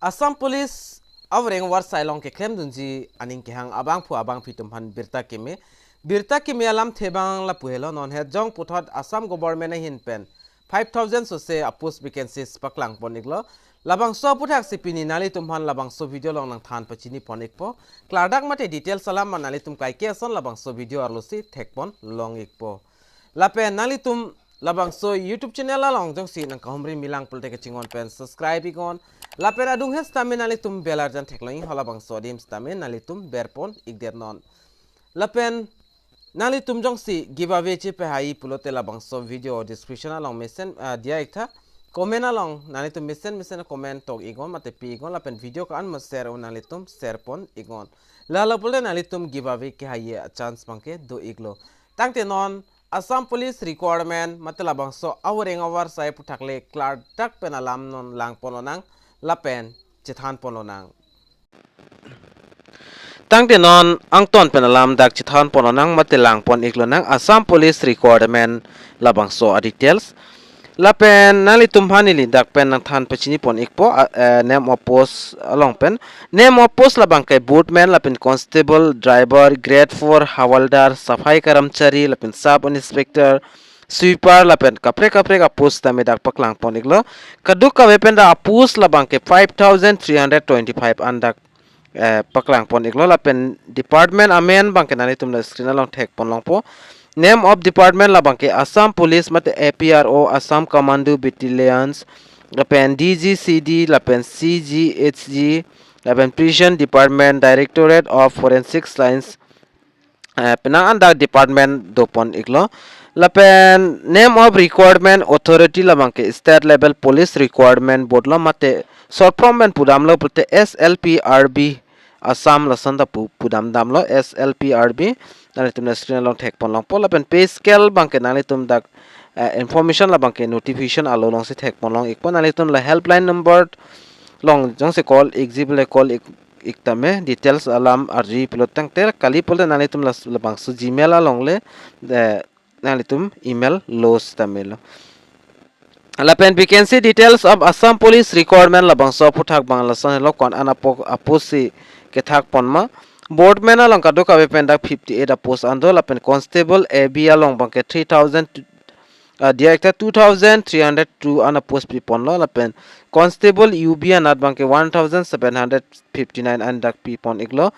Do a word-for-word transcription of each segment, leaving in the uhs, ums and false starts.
Assam Police avoreng avarsai along keklemdunji aning kehang abangphu abangphi atum aphan birta keme. Birta keme alamthe abang lapu helo, non het jong puthot Assam government ahin pen five thousand sose a-post vacancies paklangpon iklo. Labangso aputhaksi pini nanglitum aphan labangso video along nangthan pachini pon ikpo. Klardak mate details alam ma nanglitum kaike ason labangso video arlosi thekpon long ikpo. Lapen nanglitum labangso YouTube channel along jongsi nangkahumri milang pulote kachinghon pen subscribe iknon. Lapen adung het sitame nanglitum bell arjan theklong iknon, halabangso adim sitame nanglitum berpon ikdet non. Lapen nanglitum jongsi giveaway chepahai pulote labangso video description along mesen, ah, diya iktha. Comment along nanglitum mesen mesen comment tok iknon mate pi iknon, lapen video ko-an ma share un nanglitum share pon iknon. Lalo pulote nanglitum giveaway kehai a-chance abangke do iklo. Tangte non Assam Police requirement mate labangso avoreng avarsai aputhak le klardak pen alam non langpon lonang lapen chethanpon lonang. Tangte non angton pen alam dak chethanpon lonang mate langpon iklonang Assam Police requirement labangso a-details. Lapen nanglitum aphan neli dak pen nangthan pachini pon ikpo, a, eh, name of post along pen. Name of post labangke boatman lapen constable, driver, grade four, hawaldar, safai karamchari lapen sub inspector, sweeper lapen kaprek kaprek a-post tame dak paklangpon iklo. Kadokave pen dak a-post labangke five thousand three hundred twenty-five an dak, eh, paklangpon iklo. Lapen department amen abangke nanglitum la screen along thekpon longpo. Name of department labangke Assam Police mate A P R O, Assam Commando Battalions, lapen D G C D, lapen C G H G, lapen Prison Department, Directorate of Forensic Science, eh, penang an dak department dopon iklo. Lapen name of requirement authority labangke state level police requirement board lo mate short form pen pudamlo pulote S L P R B Assam lason ta pu-, pudam damlo S L P R B. Nanglitum la screen along thekpon longpo. Lapen pay scale abangke nanglitum dak, eh, information labangke notification alo alongsi thekpon long ikpo. Nanglitum la helpline number along jongsi call ikji pulote call ik, ik tame details alam arju pulo tangte, kali pulote nanglitum la, labangso Gmail along le, eh, nanglitum email lo sitame lo. Lapen vacancy details of Assam Police requirement labangso aphuthak abang lason helo, ko-an an apo-, a-post si kethakpon ma. Boatman along kadokave pen dak fifty-eight a-post an do, lapen constable A B along abangke three thousand, ah, diya iktha, two thousand three hundred two an a-post piponlo, lapen constable U B anat abangke one thousand seven hundred fifty-nine an dak pipon iklo.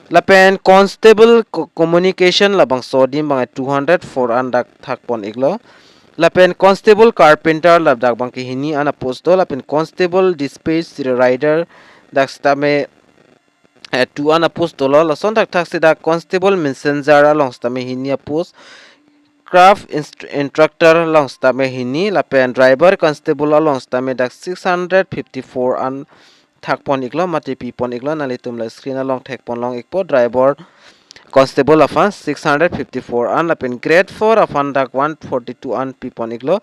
Lapen constable co-, communication labangso adim abang two hundred four an dak thakpon iklo. Lapen constable carpenter ladak abangke hini an a-post do. Lapen constable dispatch rider dak sitame, eh, two an a-post dolo. Lason thakthaksi dak constable messenger along sitame hini a-post. Craft inst-, instructor along sitame hini, lapen driver constable along sitame dak six hundred fifty-four an thakpon iklo mate pipon iklo, nanglitum la screen along thekpon long ikpo. Driver constable aphan six hundred fifty-four an, lapen grade four aphan dak one forty-two an pipon iklo.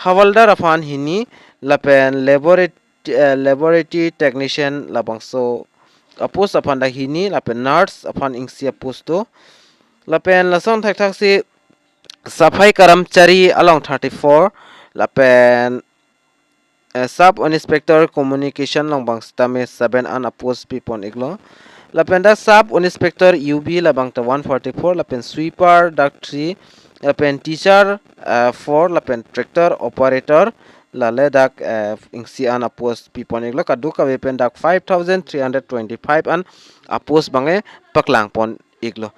Hawaldar aphan hini, lapen laboratory, eh, laboratory technician labangso a-post aphan dak hini, lapen nurse aphan isi a-post do. Lapen lason thakthaksi safai karamchari along thirty-four, lapen, eh, sub inspector communication along abang sitame seven an a-post pipon iklo. Lapen dak sub inspector U B labang ta one forty-four, lapen sweeper dak three, lapen teacher, eh, four, lapen tractor operator lale dak, eh, isi an a-post pipon iklo. Kadokave pen dak five thousand three hundred twenty-five an a-post abangke paklangpon iklo.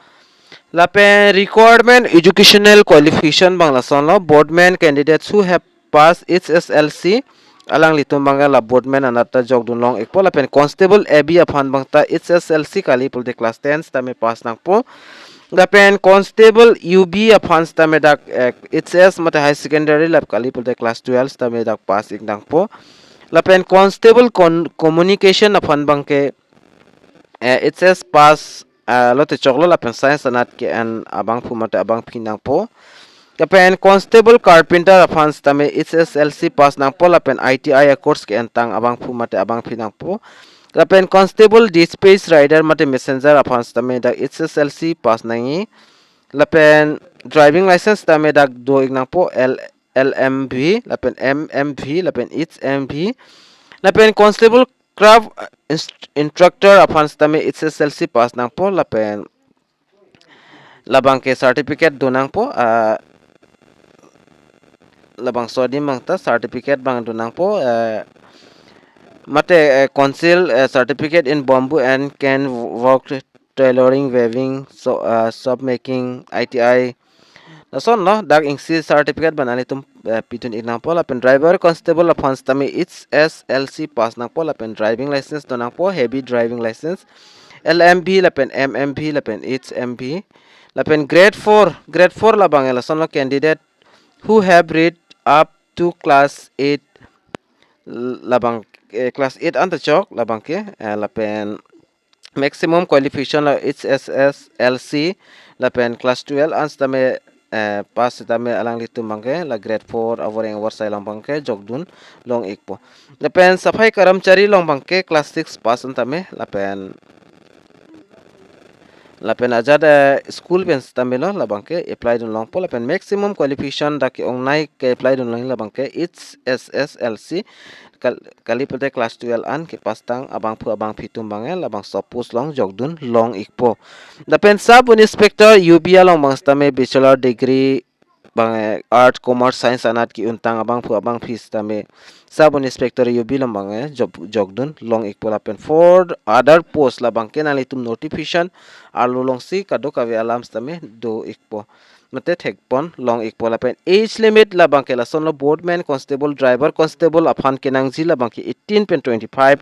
Lapen requirement educational qualification abang lasonlo, boatman candidates who have passed H S L C, alanglitum abangke la boatman anat ta jokdun long ikpo. Lapen constable A B aphan abang ta H S L C kali pulote class ten sitame pass nangpo. Lapen constable U B aphan sitame dak, eh, H S mate high secondary lap kali pulote class twelve sitame dak pass ik nangpo. Lapen constable con-, communication aphan abangke, eh, H S pass, ah, lote choklo, lapen science anat ke-en abangphu mate abangphi nangpo. Lapen constable carpenter aphan sitame H S L C pass nangpo, lapen I T I a-course ke-entang abangphu mate abangphi nangpo. Lapen constable dispatch rider mate messenger aphan sitame dak H S L C pass nangji. Lapen driving license sitame dak do ik nangpo, L-, L M V, lapen M M V, lapen H M V. Lapen constable craft, uh, inst-, instructor aphan sitame H S L C pass nangpo lapen labang ke certificate do nangpo, ah, labangso adim abang ta certificate abang do nangpo, eh, mate, eh, council, eh, certificate in bamboo and cane work, tailoring, weaving, so, ah, soap making, I T I. Lasonlo, dak isi certificate abang nanglitum, eh, pidun ik nangpo lapen driver constable aphan sitame H S L C pass nangpo lapen driving license do nangpo, heavy driving license, L M V lapen M M V lapen H M V. Lapen grade four, grade four labang ke lasonlo, candidate who have read up to class eight, labang, eh, class eight anta chok labang ke, eh, lapen maximum qualification la H S S L C lapen class twelve an sitame, eh, pass sitame alanglitum abang ke la grade four avoreng avarsai along abang ke jokdun long ikpo. Lapen safai karamchari along abang ke class six pass an tame lapen lapen ajat, eh, school pen sitame lo labang ke apply dun longpo lapen maximum qualification dak ke-ongnei ke-apply dun long labang ke H S S L C kal-, kali pulote class twelve an kepass tang abangphu abangphi atum abang ke labangso post along jokdun long ikpo. Lapen sub inspector U B along abang sitame bachelor degree abang, eh, art, commerce, science anat ke-un tang abangphu abangphi sitame sub inspector U B along abang, eh, job, jokdun long ikpo lapen for other post labang ke nanglitum notification arlo alongsi kadokave alam sitame do ikpo. Mate thekpon long ikpo lapen age limit labang ke lasonlo boatman constable, driver constable aphan kenangji labang ke eighteen pen twenty-five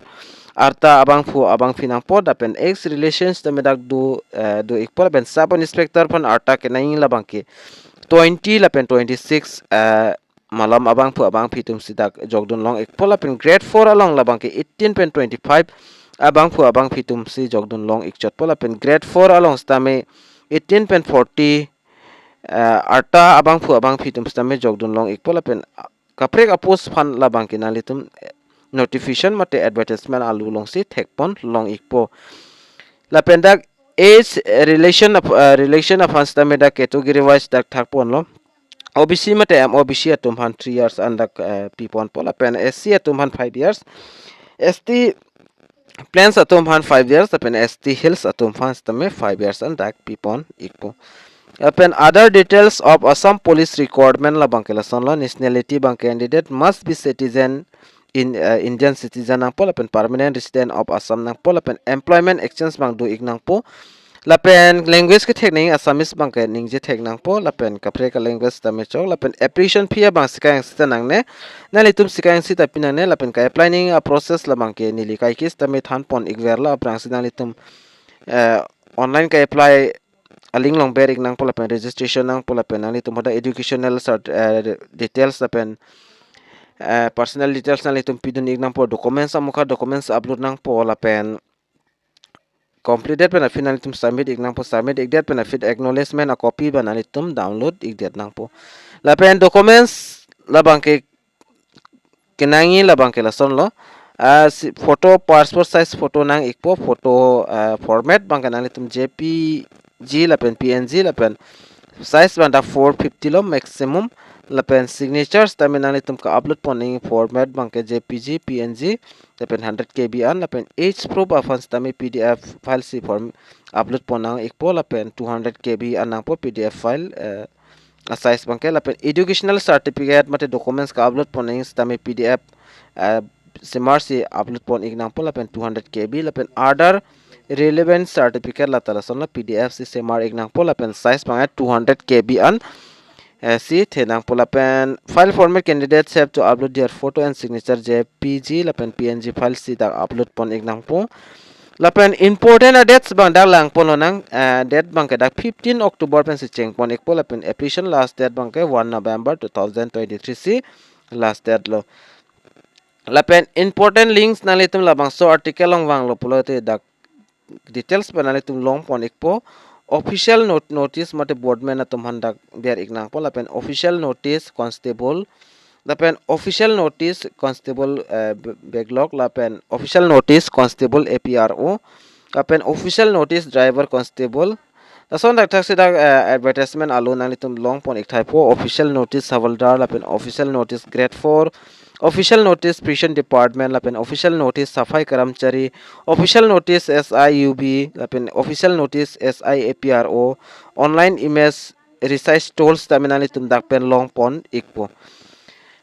arta abangphu abangphi nangpo lapen ex relations tame dak do, eh, do ikpo lapen sub inspector aphan arta kenangji labang ke twenty lapen twenty-six, eh, malom abangphu abangphi atumsi dak jokdun long ikpo lapen grade four along labang ke eighteen pen twenty-five abangphu abangphi atumsi jokdun long ikchotpo lapen grade four along sitame eighteen pen forty, eh, arta abangphu abangphi atum sitame jokdun long ikpo lapen kaprek apost aphan labang ke nanglitum, eh, notification mate advertisement arlo alongsi thekpon long ikpo. Lapen dak age relation ap-, eh, relation aphan sitame dak category wise dak thakponlo. O B C mate M O B C atum aphan three years an dak, eh, piponpo lapen S C atum aphan five years, S T plains atum aphan five years lapen S T hills atum aphan sitame five years an dak pipon ikpo. Lapen other details of Assam Police requirement labang ke lasonlo, nationality abang candidate must be citizen in, uh, Indian citizen nangpo lapen permanent resident of Assam nangpo lapen employment exchange abang do ik nangpo. Lapen language kethek nangji Assamese abang ke ningje thek nangpo lapen kaprek a language tame chok lapen application fee abang sika ing sita nangne, nanglitum sika ing sita pi nangne lapen ka-apply nangji a process labang ke neli kaike sitame thanpon ikverlo, aphrangsi nanglitum, eh, online ka-apply a link along ber ik nangpo lapen registration nangpo lapen nanglitum hadak educational cert-, eh, details lapen, eh, personal details nanglitum pidun ik nangpo, documents amukha documents upload nangpo lapen completed pen aphi nanglitum submit ik nangpo, submit ikdet pen aphi acknowledgement a copy abang nanglitum download ikdet nangpo. Lapen documents labang ke kenangji labang ke lasonlo. Ah, si photo, passport size photo nang ikpo, photo, ah, format abang ke nanglitum J P G lapen P N G lapen size abang dak four fifty lo maximum. Lapen signatures tame nanglitum ka-upload pon nangji format abang ke J P G, P N G lapen hundred K B an lapen age proof aphan sitame P D F file si form upload pon nang ikpo lapen two hundred K B an nangpo P D F file, eh, a size abang ke lapen educational certificate mate documents ka-upload pon nangji sitame P D F, eh, semar si upload pon ik nangpo lapen two hundred K B lapen other relevant certificate lata lasonlo P D F si semar ik nangpo lapen size abang ke two hundred K B an, eh, si the nangpo lapen file format candidates have to upload their photo and signature J P G lapen P N G file si dak upload pon ik nangpo. Lapen important a dates abang dak langponlonang, eh, date abang ke dak fifteen October pensi chengpon ikpo lapen application last date abang ke one November two thousand twenty-three si last date lo. Lapen important links nanglitum labangso article along vanglo pulote dak details pen nanglitum longpon ikpo. Official not-, notice mate boatman atum aphan dak ber ik nangpo lapen official notice constable lapen official notice constable, eh, b-, backlog lapen official notice constable A P R O lapen official notice driver constable. Lason dak thaksi dak, eh, advertisement along nanglitum longpon ik thaipo, official notice havildar lapen official notice grade four official notice Prison Department lapen official notice Safai Karamchari, official notice S I U B lapen official notice S I A P R O, online image research tools tame nanglitum dak pen longpon ikpo.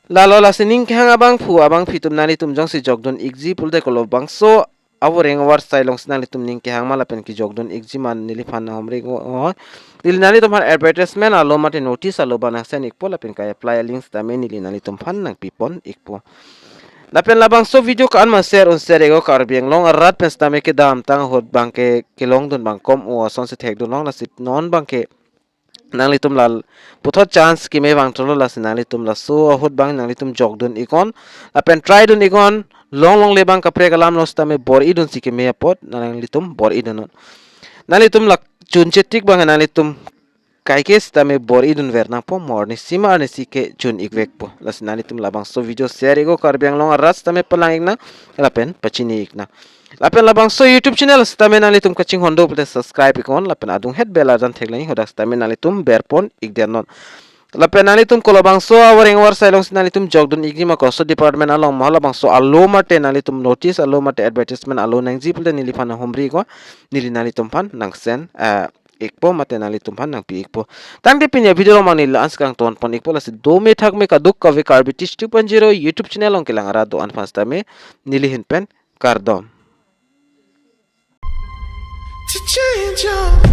Lalo lasi ning kehang abangphu abangphi atum nanglitum jongsi jokdun ikji pulote kolobangso avoreng avarsai alongsi nanglitum ning kehang ma lapen kejokdun ikji ma neliphan nanghumri iknon. Neli nanglitum aphan advertisement alo mate notice alo abang nangsen ikpo lapen ka-apply alink sitame neli nanglitum aphan nangpipon ikpo. Lapen labangso video ko-an ma share un share iknon, Karbi Anglong arat pen sitame kedamtang ahut abangke kelongdun abang kom o asonsi thekdun long, lasi non abangke nanglitum la puthot chance keme vangthulo, lasi nanglitum laso ahut abang nanglitum jokdun iknon lapen try dun iknon. Long longle abang kaprek alam lo sitame bor-idun si keme apot nanglitum bor-idunnon. Nanglitum la chun chetik abang nanglitum kaike sitame bor-idun ver nangpo, mo arnisi ma arnisi ke chun ikvekpo. Lasi nanglitum labangso video share iknon, Karbi Anglong arat sitame palang iknang lapen pachini iknang. Lapen labangso YouTube channel sitame nanglitum kachinghon do pulote subscribe iknon lapen adunghet bell arjan theklong, hadak sitame nanglitum berpon ikdetnon. Lapen nanglitum kolobangso avoreng avarsai alongsi nanglitum jokdun ikji ma koso department along ma, labangso alo mate nanglitum notice alo mate advertisement alo nangji pulote neliphan nanghumri iknon, neli nanglitum aphan nangsen, eh, ikpo mate nanglitum aphan nangpi ikpo. Tangte pini avideo along abang neli la-an si kangtonpon ikpo, lasi dome thakme kadokave Karbi Teach two point zero YouTube channel along kelang arat do-an aphan sitame neli ahin pen kardom. To change your